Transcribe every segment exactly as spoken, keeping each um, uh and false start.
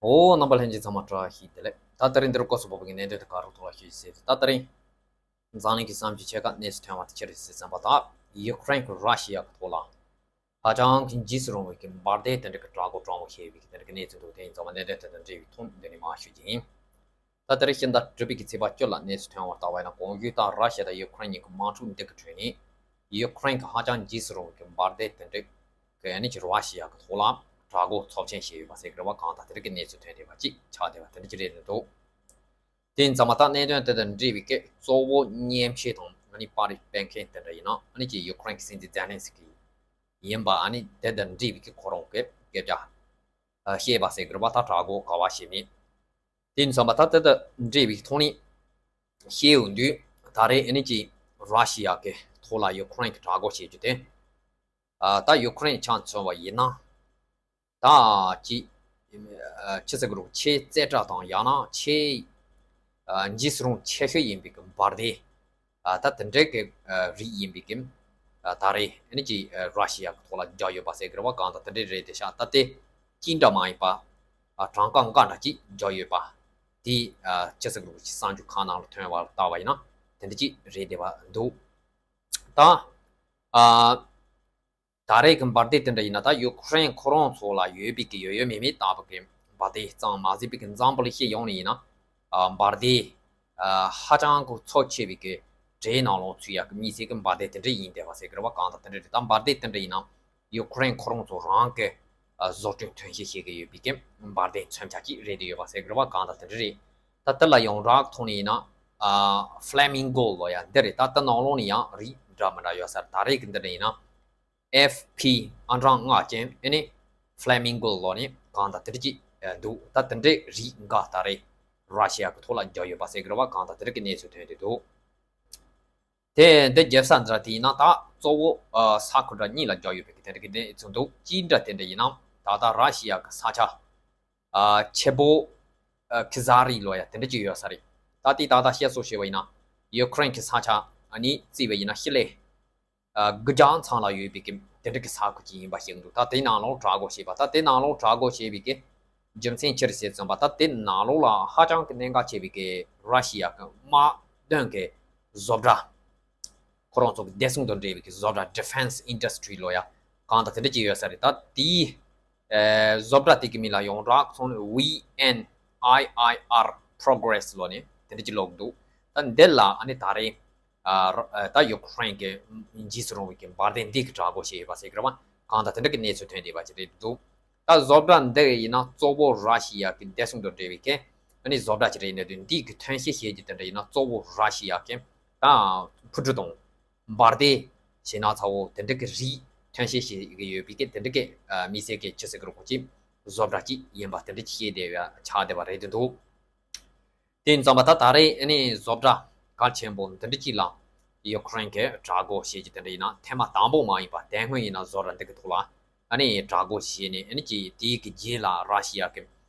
ཨོ། རྣམ་པ་ལྷན་རྒྱས་ཚང་མ་བཀྲ་ཤིས་བདེ་ལེགས། ད་ད་རིང་འདིར་སྐོར་སོགས་པོ་གི་གནད་དོན་དེ་ག་རུ་ཐོག་ལ་ཞུས་ཟེར། ད་ད་རིང་འཛམ་གླིང་གི་བསམ་ཚུལ་ཆེ་ཁག་གནས་ཚུལ་ཐོན་བ་དེ་ཅི་རེད་ཟེར་བསམ་པ་དང་། ཡུ་ཀེ་རེན་གྱི་ར་ཤི་ཡ་གི་ཐོག་ལ་ཧ་ཅང་གི་འཇིགས་སུ་རུང་བའི་གི་འབར་མདེལ་དེ་འདྲ་གི་དྲག་པོ་དྲག་པོ་བཤད་པའི་གི་དེ་འདྲ་གི་གནས་ཚུལ་འདུག་དེ་ཡིན་ཙང་མ་གནད་དོན་དེ་དང་འབྲེལ་བའི་ཐོག་འདི་ནས་མར་ཞུ་རྒྱུ་ཡིན། ད་ད་རེས་ཕྱི་ཟླ་དྲུག་པའི་གི་ཚེས་པ་བཅུ་ལ་གནས་ཚུལ་ཐོན་བར་བལྟས་པ་ཡིན་ན། གོང་ཞུས་ལྟར་ར་ཤི་ཡ་དང་ཡུ་ཀེ་རེན་གཉིས་ཀྱི་དམག་འཁྲུག་འདི་གི་ཁྲོད་ནས་ཡུ་ཀེ་རེན་གྱི་ཧ་ཅང་འཇིགས་སུ་རུང་བའི་གི་འབར་མདེལ་དེ་འདྲ་གི་ཨ་ནི་ཅིག་ར་ཤི་ཡ་གི་ཐོག་ལ་དྲག་རྒོལ་ཚབས་ཆེན་བྱས་ཡོད་པ་ཟེར་གི་རེད་བ། གང་ལྟར་དེ་འདྲ་གི་གནས་ཚུལ་ཐོན་བསྡད་པ་ཅིག་ཆགས་བསྡད་པ་དེ་འདྲ་ཅིག་རེད་འདུག་དེ་ཡིན་ཙང་མ་ད་གནད་དོན་དེ་དང་འབྲེལ་བའི་གི་གཙོ་བོ་མཉེན་ཆས་དང་ཨ་ནི་པར་རིས་སྤེལ་མཁན་དེ་འདྲ་ཡིན་ན་ཨ་ནི་ཅིག་ཡུ་ཀེ་རེན་གྱི་སྲིད་འཛིན་ཛེ་ལན་སི་ཀི་ཡིན་པ། ཨ་ནི་དེ་དང་འབྲེལ་བའི་གི་ཁོ་རང་གི་སྐད་ཆ་ཨ་བཤད་པ་ཟེར་གི་རེད་བ། ད་དྲག་རྒོལ་ག་བ་བྱས་མེད། དེ་ཡིན་ཙང་མ་ད་དེ་དང་འབྲེལ་བའི་ཐོག་ནས་བཤད་ཡོང་དུས། ད་རེས་ཨ་ནི་ཅིག་ར་ཤི་ཡ་གི་ཐོག་ལ་ཡུ་ཀེ་རེན་གྱི་དྲག་རྒོལ་བྱེད་རྒྱུ་དེ། ཨ་ད་ཡུ་ཀེ་རེན་ཆ་མཚོན་པ་ཡིན་ན། ད་ཅིག་ཨ་ཆི་ཟེར་གི་རེད། ཆེས་རྩེ་གྲས་དང་ཡང་ན་ཆེས་ཨ་འཇིགས་སུ་རུང་ཆེ་ཤོས་ཡིན་པའི་གི་འབར་མདེལ། ཨ་ད་དེ་འདྲའི་གི་ཨ་རིགས་ཡིན་པའི་གི་ཨ་ད་རེས་ཨ་ནི་ཅིག་ཨ་ར་ཤི་ཡ་གི་ཐོག་ལ་བརྒྱབ་ཡོད་པ་ཟེར་གི་རེད་བ། གང་ལྟར་དེ་འདྲའི་རེད་དེ་ཤག་ད་དེ་གཅིག་འདྲ་མ་ཡིན་པ། ཨ་གྲངས་ཀ་འགའ་འདྲ་ཅིག་བརྒྱབ་ཡོད་པ། དེ་ཨ་ཆི་ཟེར་གི་རེད། གསར་འགྱུར་ཁག་ནང་ལ་ཐོན་པ་ལ་བལྟས་པ་ཡིན་ན་དེ་འདྲ་ཅིག་རེད་བསྡད་པ་འདུག་ད་ཨ་ད་རེས་ཀྱི་འབར་མདེལ་དེ་འདྲ་ཡིན་ན། ད་ཡུ་ཀེ་རེན་ཁོ་རང་ཚོ་ལ་ཡོད་པའི་གི་ཡོད་ཡོད་མེད་མེད་ལྟ་བུ་གི་འབར་མདེལ་ཙམ་མ་ཟད་པའི་གི་འཛམ་བུ་གླིང་སྤྱི་ཡོངས་ནས་ཡིན་ན། ཨ་འབར་མདེལ་ཨ་ཧ་ཅང་གི་ཚབས་ཆེ་བའི་གི་གྲས་ནང་ལོགས་ཚུད་ཡག་གི་དམིགས་བསལ་གི་འབར་མདེལ་དེ་འདྲ་ཡིན་བསྡད་པ་ཟེར་གི་རེད་བ། གང་ལྟར་དེ་འདྲ་རེད། ད་འབར་མདེལ་དེ་འདྲ་ཡིན་ན་ཡུ་ཀེ་རེན་ཁོ་རང་ཚོ་རང་གི་ཨ་བཟོ་སྐྲུན་ཐོན་སྐྱེད་བྱེད་ཀྱི་ཡོད་པའི་གི་འབར་མདེལ་མཚོན་ཆ་ཅིག་རེད་བསྡད་ཡོད་པ་ཟེར་གི་རེད་བ། གང་ལྟར་དེ་འདྲ་རེད། ད་དེ་ལ་ཡོངས་གྲགས་ཐོག་ནས་ཡིན་ན། ཨ་ཧྥེ་ལེ་མིང་གོ་ལབ་ཡག་འདི་རེད། ད་དེ་ནང་ལོགས་ནས་ཡང་རིགས་འདྲ་མི་འདྲ་ཡོད་ས་རེད། ད་རེས་ཀྱི་འདི་འདྲ་ཡིན་ན། ཨེཕ་ཕི་ཨང་གྲངས་ལྔ་ཅན་ཨ་ནི་ཧྥེ་ལེ་མིང་གོ་ལབ་ནས་གང་ལྟར་དེ་འདྲ་ཅིག་འདུག་ད་དེ་འདྲའི་རིགས་འགའ་ད་རེས་ར་ཤི་ཡ་གི་ཐོག་ལ་བརྒྱབ་ཡོད་པ་ཟེར་གི་རེད་བ། གང་ལྟར་དེ་འདྲ་གི་གནས་ཚུལ་ཐོན་བསྡད་འདུག་དེ་འདི་བརྒྱབ་ས་འདྲ་དེ་ཡིན་ན། ད་གཙོ་བོ་ཨ་ས་ཁུལ་འདྲ་གཉིས་ལ་བརྒྱབ་ཡོད་པའི་གི་དེ་འདྲ་གི་གནས་ཚུལ་འདུག་གཅིག་འདྲ་དེ་འདྲ་ཡིན་ན། ད་ལྟ་ར་ཤི་ཡ་གི་ས་ཆ་ཨ་ཆེ་པོ་ཨ་ཁི་ཛ་རི་ལབ་ཡག་དེ་འདྲ་ཅིག་ཡོད་ས་རེད། ད་དེ་ད་ལྟ་བཤད་སྲོལ་བྱས་པ་ཡིན་ན། ཡུ་ཀེ་རེན་གྱི་ས་ཆ་ཨ་ནི་བརྩིས་པ་ཡིན་ན་ཞི་ལི་ཨ་དགུ་བརྒྱ་ཚང་ལ་ཡོད་པའི་གི་དེ་འདྲ་གི་ས་ཁུལ་ཅིག་ཡིན་པ་ཞིག་འདུག་ད་དེ་ནང་ལོགས་དྲག་རྒོལ་བྱས་པ། ད་དེ་ནང་ལོགས་དྲག་རྒོལ་བྱས་པའི་གི་རྒྱུ་མཚན་ཅི་རེད་ཟེར་བསམ་པ། ད་དེ་ནང་ལོགས་ལ་ཧ་ཅང་གི་གནད་འགག་ཆེ་བའི་གི་ར་ཤི་ཡ་གི་དམག་དོན་གི་བཟོ་གྲྭ། ཁོ་རང་ཚོ་གི་བདེ་སྲུང་དང་འབྲེལ་བའི་གི་བཟོ་གྲྭ། ཌི་ཕེན་སི་ཨིན་ཌ་སི་ཊི་རི་ལབ་ཡག་གང་ལྟར་དེ་འདྲ་ཅིག་ཡོད་ས་རེད། ད་དེའི་ཨེ་བཟོ་གྲྭ་དེ་གི་མིང་ལ་ཡོངས་གྲགས་ཚོགས་ནི་ཝི་ཨེན་ཨའི་ཨའི་ཨར་པོ་རོ་གེ་རེ་སི་ལབ་ནས་དེ་འདྲ་ཅིག་ཀློག་གི་འདུག་ད་འདི་ལ་ཨ་ནི་ད་རེས་ཨ་ར་ཨ་ད་ཡུ་ཀེ་རེན་གྱི་འཇིགས་སུ་རུང་བའི་གི་འབར་མདེལ་འདི་གི་དྲག་རྒོལ་བྱས་ཡོད་པ་ཟེར་གི་རེད་བ། གང་ལྟར་དེ་འདྲ་གི་གནས་ཚུལ་ཐོན་བསྡད་པ་ཅིག་རེད་འདུག་ད་བཟོ་གྲྭ་འདི་ཡིན་ན་གཙོ་བོ་ར་ཤི་ཡ་གི་བདེ་སྲུང་དང་འབྲེལ་བའི་གི་ཨ་ནི་བཟོ་གྲྭ་ཅིག་རེད་ཡིན་ན། དུས་འདི་གི་ཐོན་སྐྱེད་བྱེད་རྒྱུ་དེ་འདྲ་ཡིན་ན་གཙོ་བོ་ར་ཤི་ཡ་གི་ད་འཕུར་གྲུ་དང་འབར་མདེལ་ཞེ་ན་ཚ་བོ་དེ་འདྲ་གི་རིགས་ཐོན་སྐྱེད་བྱེད་ཀྱི་ཡོད་པའི་གི་དེ་འདྲ་གི་ཨ་དམིགས་བསལ་གི་ཆི་ཟེར་གི་རེད། ཁོ་ཅིག་བཟོ་གྲྭ་ཅིག་ཡིན་པ་དེ་འདྲ་ཅིག་བཤད་བསྡད་པ་ཆགས་བསྡད་པ་རེད་འདུག་དེ་ཡིན་ཙང་མ་ད་ད་རེས་ཨ་ནི་བཟོ་གྲྭ་གལ་ཆེན་པོ་འདི་འདྲ་ཅིག་ལ་ཡུ་ཀེ་རེན་གྱིས་དྲག་རྒོལ་བྱེད་ཀྱི་དེ་འདྲ་ཡིན་ན་ཐེངས་མ་དང་པོ་མ་ཡིན་པ། དེ་སྔོན་ཡིན་ན་བཟོ་གྲྭ་འདི་གི་ཐོག་ལ་ཨ་ནི་དྲག་རྒོལ་བྱས་ནས། ཨ་ནི་ཅིག་དེའི་གི་རྗེས་ལ་ར་ཤི་ཡ་གི་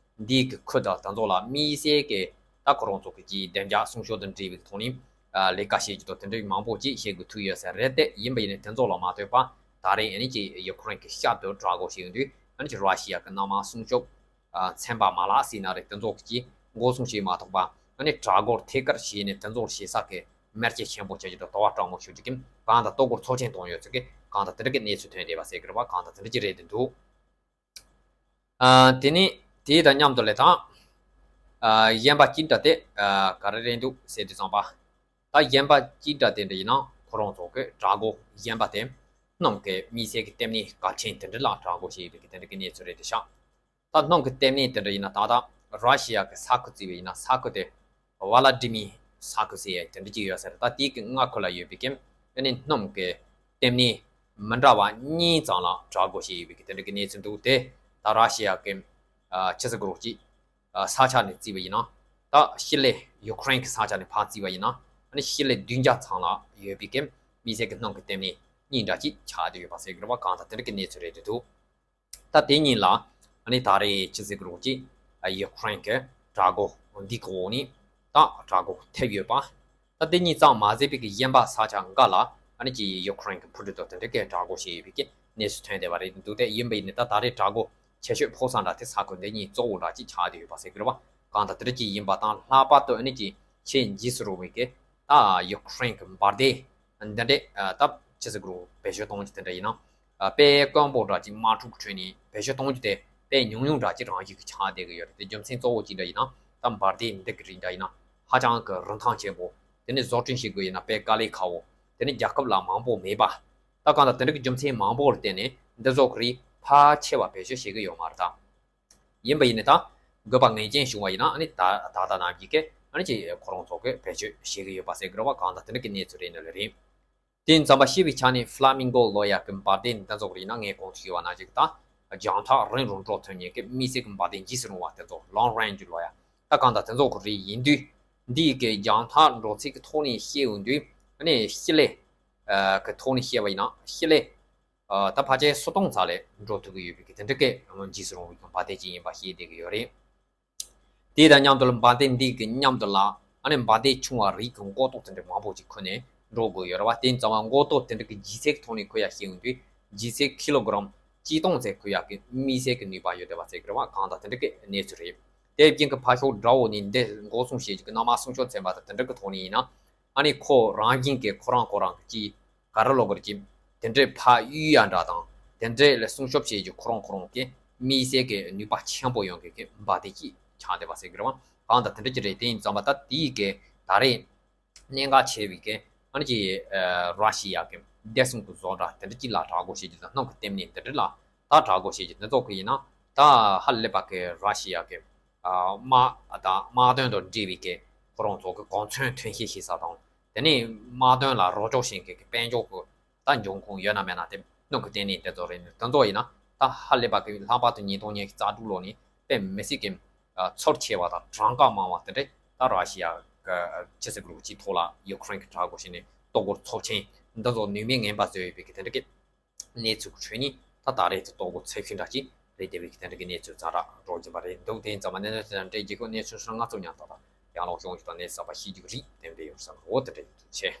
འདིའི་གི་ཁུལ་དང་དེ་ཚོ་ལ་དམིགས་བསལ་གྱི་ད་ཁོ་རང་ཚོ་གི་ཅིག་བདེ་འཇགས་སྲུང་སྐྱོབ་དང་འབྲེལ་བའི་ཐོག་ནས་ཨ་ལས་ཀ་བྱེད་ཀྱི་དང་དེ་འདྲ་མང་པོ་ཅིག་བྱེད་དགོས་ཐུག་ཡོད་ས་རེད། དེ་ཡིན་པ་ཡིན་ནའི་དེ་ཚོ་ལ་མ་ལྟོས་པ་ད་རེས་ཨ་ནི་ཅིག་ཡུ་ཀེ་རེན་གྱི་ཤར་དུ་དྲག་རྒོལ་བྱས་ཡོང་དུས། ཨ་ནི་ཅིག་ར་ཤི་ཡ་གི་གནམ་དམག་སྲུང་སྐྱོབ་ཨ་ཚན་པ་མ་ལག་ཟེར་ན་རེད། དེ་ཚོ་གི་འགོག་སྲུང་བྱེད་མ་ཐུབ་པ། ཨ་ནི་དྲག་རྒོལ་ཐད་ཀར་བྱས་ནས་དེ་ཚོ་བྱེད་ས་གི་མེར་སྐྱེད་ཆེན་པོ་བྱེད་ཀྱི་དང་། དོ་བ་སྤྲང་མོ་ཞུ་རྒྱུ་གི་གང་དང་ལྟོ་གོས་ཚོགས་ཆེན་གཏོང་ཡོད་ཚུལ་གི་གང་དང་དེ་འདྲ་གི་གནས་ཚུལ་ཐོན་བསྡད་པ་ཟེར་གི་རེད་བ། གང་དང་དེ་འདྲ་ཅིག་རེད་འདུག་ཨ་དེ་ནས་དེ་དང་མཉམ་དུ་ལས་དང་ཨ་གཞན་པ་གཅིག་འདྲ་དེ་ཨ་ག་རེ་རེད་འདུག་ཟེར་དུས་ཙམ་པ། ད་གཞན་པ་གཅིག་འདྲ་དེ་འདྲ་ཡིན་ན་ཁོ་རང་ཚོ་གི་དྲག་རྒོལ་གཞན་པ་དེ་སྣུམ་གི་དམིགས་བསལ་གི་ལྟེ་གནས་གལ་ཆེན་དེ་འདྲ་ལ་དྲག་རྒོལ་བྱས་ཡོད་པའི་གི་དེ་འདྲ་གི་གནས་ཚུལ་རེད་དེ་ཤག་ད་སྣུམ་གི་ལྟེ་གནས་དེ་འདྲ་ཡིན་ན་ད་ལྟ་ར་ཤི་ཡ་གི་ས་ཁུལ་བརྩིས་པ་ཡིན་ན་ས་ཁུལ་དེ་ཝ་ལ་ཏི་མི་ས་ཁུལ་ཟེར་ཡ་དེ་འདྲ་ཅིག་ཡོད་ས་རེད། ད་དེའི་གི་མངའ་ཁུལ་ལ་ཡོད་པའི་གི་ཨ་ནི་སྣུམ་གི་ལྟེ་གནས་མི་འདྲ་བ་གཉིས་ཙམ་ལ་དྲག་རྒོལ་བྱས་ཡོད་པའི་གི་དེ་འདྲ་གི་གནས་ཚུལ་འདུག་དེ་ད་ར་ཤི་ཡ་གི་ཨ་ཆི་ཟེར་གི་རེད། ཅིག་ཨ་ས་ཆ་ནས་བརྩིས་པ་ཡིན་ན། ད་ཞི་ལི་ཡུ་ཀེ་རེན་གྱི་ས་ཆ་ནས་ཕར་བརྩིས་པ་ཡིན་ན། ཨ་ནི་ཞི་ལི་བདུན་བརྒྱ་ཚང་ལ་ཡོད་པའི་གི་དམིགས་བསལ་གྱི་སྣུམ་གྱི་ལྟེ་གནས་གཉིས་འདྲ་ཅིག་ཆགས་བསྡད་ཡོད་པ་ཟེར་གྱི་རེད་བ། གང་ལྟར་དེ་འདྲ་གི་གནས་ཚུལ་རེད་འདུག་ད་དེ་གཉིས་ལ་ཨ་ནི་ད་རེས་ཆི་ཟེར་གྱི་རེད། ཅིག་ཡུ་ཀེ་རེན་གྱི་དྲག་རྒོལ་འདི་གི་འོག་ནས་ད་དྲག་རྒོལ་ཐེབས་ཡོད་པ། ད་དེ་གཉིས་ཙམ་མ་ཟད་པའི་གི་གཞན་པ་ས་ཆ་འགའ་ལ་ཨ་ནི་ཅིག་ཡུ་ཀེ་རེན་གྱི་འཕུར་གྲུ་དང་དེ་འདྲ་གི་དྲག་རྒོལ་བྱས་ཡོད་པའི་གི་གནས་ཚུལ་ཐོན་བསྡད་པ་རེད་འདུག་དེ་ཡིན་པ་ཡིན་ནའི་ད་ད་རེས་དྲག་རྒོལ་ ཆེ་ཤོས་ཕོ་གསར་འདྲ་དེ་ས་ཁུལ་འདི་གཉིས་གཙོ་བོ་འདྲ་ཅིག་ཆགས་བསྡད་ཡོད་པ་ཟེར་གི་རེད་བ། གང་ལྟར་དེ་འདྲ་ཅིག་ཡིན་པ་དང་། ལྷག་པར་དུ་ཨ་ནི་ཅིག་ཆེས་འཇིགས་སུ་རུང་བའི་གི་ད་ཡུ་ཀེ་རེན་གི་འབར་མདེལ་འདི་འདྲས་ད་ཅི་ཟེར་དགོས་རུང་བེད་སྤྱོད་གཏོང་རྒྱུ་དེ་འདྲ་ཡིན་ན། དཔེ་དཀོན་པོ་འདྲ་ཅིག་དམག་འཁྲུག་གི་ཁྲོད་ནས་བེད་སྤྱོད་གཏོང་རྒྱུ་དེ་དཔེ་ཉུང་ཉུང་འདྲ་ཅིག་རང་བཞིན་གྱི་ཆགས་བསྡད་གི་ཡོད་རེད། དེ་རྒྱུ་མཚན་གཙོ་བོ་གཅིག་འདྲ་ཡིན་ན། ད་འབར་མདེལ་འདི་གི་རིགས་འདྲ་ཡིན་ན་ཧ་ཅང་གི་རིན་ཐང་ཆེན་པོ། དེ་ནས་བཟོ་སྐྲུན་བྱེད་དགོས་ཡིན་ན་དཔེ་དཀའ་ལས་ཁག་པོ། དེ་ནས་རྒྱལ་ཁབ་ལ་མང་པོ་མེད་པ། ད་གང་ལྟར་དེ་འདྲ་གི་རྒྱུ་མཚན་མང་པོར་བརྟེན་ནས་འདི་ཚོ་གི་རིགས་ཕལ་ཆེ་བ་བེད་སྤྱོད་བྱེད་གི་ཡོད་མ་རེད་ད། ཡིན་པ་ཡིན་ནའི་ད་དགོས་པ་ངེས་ཅན་བྱུང་བ་ཡིན་ན་ཨ་ནི་ད་ད་ལྟ་ནམ་རྒྱུན་གི་ཨ་ནི་ཅིག་ཁོ་རང་ཚོ་གི་བེད་སྤྱོད་བྱེད་གི་ཡོད་པ་ཟེར་གི་རེད་བ། གང་ལྟར་དེ་འདྲ་གི་གནས་ཚུལ་རེད་ནི་ལ་རེད། དེ་ཙམ་པ་ཤེས་པའི་ཆ་ནས་ཧྥ་ལ་མིང་གོ་ལོ་ཡ་གི་འབར་མདེལ་འདི་ཚོ་གི་རིགས་ན་ངས་གོང་དུ་ཞུས་པ་ནང་བཞིན་གི་ད་རྒྱང་ཐག་རིང་རུ་འགྲོ་ཐུབ་མཁན་གི་དམིགས་བསལ་གི་འབར་མདེལ་འཇིགས་སུ་རུང་བ་དེ་ཚོ་long range ལོ་ཡ། ད་གང་ལྟར་དེ་ཚོ་གི་རིགས་ཡིན་དུས། འདི་གི་རྒྱང་ཐག་འགྲོ་ཚད་ཀྱི་ཐོག་ནས་བཤད་ཡོང་དུས་ཨ་ནི་སྤྱི་ལེ་གི་ཐོག་ནས་བཤད་པ་ཡིན་ན་སྤྱི་ལེ་ད་ཕལ་ཆེར་སུམ་སྟོང་ཙམ་ལས་འགྲོ་ཐུབ་ཀྱི་ཡོད་པའི་གི་དེ་འདྲ་གི་འཇིགས་སུ་རུང་བའི་གི་འབར་མདེལ་ཅིག་ཡིན་པ་ཤེས་བསྡད་ཀྱི་ཡོད་རེད། དེ་དང་མཉམ་དུ་ལ་འབར་མདེལ་འདི་གི་མཉམ་དུ་ལ་ཨ་ནི་འབར་མདེལ་ཆུང་བ་རིགས་ཀྱི་མགོ་ཏོག་དེ་འདྲ་མང་པོ་ཅིག་ཁུར་ནས་འགྲོ་དགོས་ཡོད་རེད་བ། དེ་ཙམ་པ་མགོ་ཏོག་དེ་འདྲ་གི་ལྗིད་ཚད་ཀྱི་ཐོག་ནས་ཁུར་ཡ་བཤད་ཡོང་དུས་ལྗིད་ཚད་ཀི་ལོ་གི་རམ་གཅིག་སྟོང་ཙམ་ཁུར་ཡ་གི་དམིགས་བསལ་གྱི་ནུས་པ་ཡོད་བསྡད་པ་ཟེར་གི་རེད་བ། གང་ལྟར་དེ་འདྲ་གི་གནས་ཚུལ་རེད། དེ་རྐྱེན་གྱིས་ཕར་ཕྱོགས་དགྲ་བོ་ནས་འདི་འགོག་སྲུང་བྱེད་རྒྱུ་གི་གནམ་དམག་སྲུང་སྐྱོབ་ཚན་པ་དང་དེ་འདྲ་གི་ཐོག་ནས་ཡིན་ན། ཨ་ནི་ཁོ་རང་བཞིན་གྱིས་ཁོ་རང་ཁོ་རང་གི་ཅིག་ག་རེ་ལབ་དགོས་རེད། ཅིག་དེ་འདྲའི་ཕར་གཡུག་ཡ་འདྲ་དང་དེ་འདྲའི་ལ་སྲུང་སྐྱོབ་བྱེད་རྒྱུ་ཁོ་རང་ཁོ་རང་གི་དམིགས་བསལ་གྱི་ནུས་པ་ཆེན་པོ་ཡོང་གི་གི་འབར་མདེལ་ཅིག་ཆགས་བསྡད་པ་ཟེར་གི་རེད་བ། གང་ལྟར་དེ་འདྲ་ཅིག་རེད། དེ་ཡིན་ཙམ་པ་ད་དེའི་གི་ད་རེས་གནད་འགག་ཆེ་བའི་གི་ཨ་ནི་ཅིག་ར་ཤི་ཡ་གི་བདེ་སྲུང་གི་བཟོ་གྲྭ་དེ་འདྲ་ཅིག་ལ་དྲག་རྒོལ་བྱེད་རྒྱུ་དང་སྣུམ་གི་ལྟེ་གནས་དེ་འདྲ་ལ་ད་དྲག་རྒོལ་བྱེད་རྒྱུ་འདི་ཚོ་གི་ཡིན་ན། ད་ཧ་ལས་པ་གི་ར་ཤི་ཡ་གི་དམག་དང་དམག་དོན་དང་འབྲེལ་བའི་གི་ཁོ་རང་ཚོ་གི་གོ་མཚོན་ཐོན་སྐྱེད་བྱེད་ས་དང་། དེ་ནས་དམག་དོན་ལ་རོགས་སྐྱོར་བྱེད་མཁན་གྱི་དཔལ་འབྱོར་གྱི་ད་འབྱུང་ཁུངས་ཡོད་ན་མེད་ན་དེ་སྣུམ་གྱི་ལྟེ་གནས་དེ་ཚོ་རེད། དེ་ཚོ་ཡིན་ན་ད་ཧ་ལས་པ་གི་ལྷག་པར་དུ་ཉིས་སྟོང་ཉི་ཤུ་རྩ་དྲུག་ལོ་ནས་དཔེ་མི་སྲིད་ཀྱི་ཚོར་ཆེ་བ་དང་གྲངས་ཀ་མང་བ་དེ་འདྲས་ད་ར་ཤི་ཡ་གི་ཅི་ཟེར་དགོས་རེད། ཅིག་ཐོག་ལ་ཡུ་ཀེ་རེན་གྱི་དྲག་རྒོལ་བྱས་ནས་ལྟོ་གོས་ཚབས་ཆེན་འདི་ཚོ་ནུས་མེད་ངན་པ་བཟོས་ཡོད་པའི་གི་དེ་འདྲ་གི་གནས་ཚུལ་གྱི་ཁྲོད་ནས་ད་ད་རེས་ཀྱི་ལྟོ་གོས་ཚབས་ཆེན་འདྲ་ཅིག་རེད་བསྡད་པའི་གི་དེ་འདྲ་གི་གནས་ཚུལ་ཛ་དྲག་སྒྲོག་གིན་པ་རེད་འདུག་དེ་ཡིན་ཙང་མ་གནད་དོན་དེ་འདྲ་འདྲའི་རྗེས་ཁོ་གནས་ཚུལ་ཧྲིལ་ང་ཚོ་ཉམས་ཏག་ཏག་ཡང་ལོག་ཤོང་རྒྱུ་དང་གནས་ཚུལ་གསར་པ་ཤེས་རྒྱུ་གི་རིགས་དེ་འདྲ་ཡོད་བསམ་འོ་དེ་འདྲ་ཡིན་དུ་ཆེ།